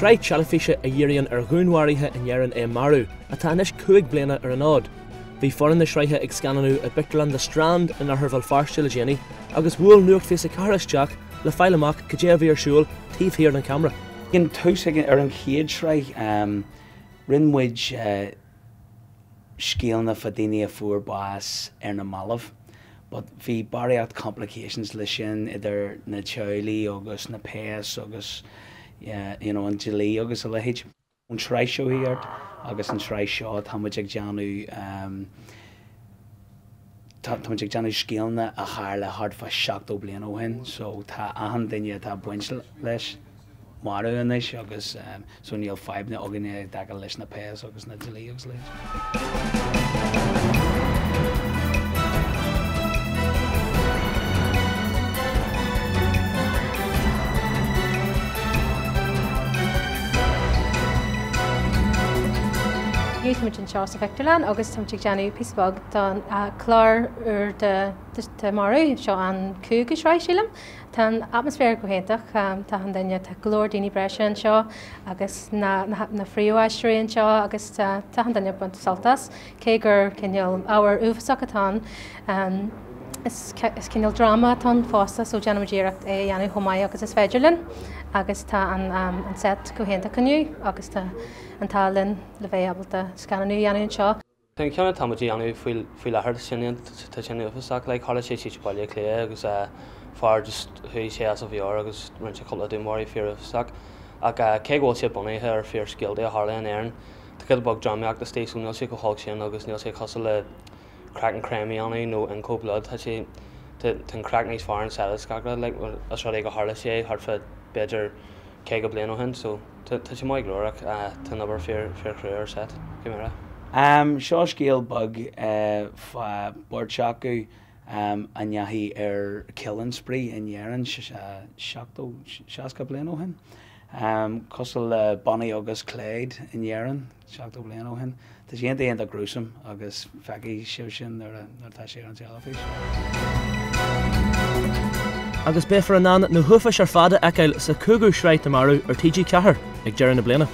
sraith teilifíse a dhíríonn ar dhúnmharuithe in Éirinn é Marú, atá anois 5 bliana ar an fhód. Bhí foireann na sraithe ag scannánú i bpictiúrlann The Strand in oirthear Bhéal Feirste le déanaí agus bhuail Nuacht Fiche isteach le fáil amach cad é a bhí ar siúl taobh thiar den cheamara. Ag an tús ar an chéad sraith, rinne muid scéalna fá daoine a fuair bás ar na mallaibh but bhí barraíocht complications le sin idir na teaghlaigh agus na péas agus you know an dlí agus a leithéid. An tsraith seo thart agus an tsraith seo tá muid ag déanamh tá muid ag déanamh scéalna a tharla thart fá 70 bliain ó shin so tá achan duine atá baint leis marbh anois agus so níl fadhbanna againne i dtaca leis na péas agus na dlí agus a leithéid. Inniu táimid anseo sa phictiúrlann agus táimid ag déanamh píosa beag don chlár úr de de Marú. Seo an cúigiú sraith sílim. Tá an atmaisféar go hiontach, tá an duine, tá go leor daoine breise anseo agus na na phríomhaisteoirí anseo agus tá an duine ag baint sult as. Cé gur cineál ábhar uafásach atá ann, is cineál dráma atá ann fosta so déanaimid iarracht é a dhéanamh chomh maith agus is féidir linn agus tá an set go hiontach inniu agus tá an t-ádh linn le bheith ábalta scannánú a dhéanamh anseo. An ceann atá muid a dhéanamh faoi láthair, sin tá sin uafásach, like tharla sé thíos i Baile Átha Cliath agus fear just chuaigh sé as a mheabhair agus rinne sé cúpla dúnmharú fíor-uafásach. Ach cé go bhfuil sé bunaithe ar fíorscéalta a tharla in Éirinn, tá giota beag drámaíocht istigh so níl sé chomh holc sin agus níl sé cosúil le craic and crime a dhéanamh nó In Cold Blood, tá sé, tá an craic níos fearr an set is gach rud, like is rud é go tharla sé thart fá b'fhéidir 50 bliain ó shin so. Tá sé maith go leor ach tá an obair fíor fíor chrua ar set, go mire. Seo scéal beag fá beirt acu a ndeachaigh ar killing spree in Éirinn 70, 60 bliain ó shin. Cosúil le Bonnie agus Clyde in Éirinn 70 bliain ó shin. Tá sé iontach iontach gruesome agus feicfidh sibh sin nuair atá sé ar an teilifís. Agus beifear in ann na huafáis ar fad a fheiceáil sa chúigiú sraith de Marú ar TG4 ag deireadh na bliana.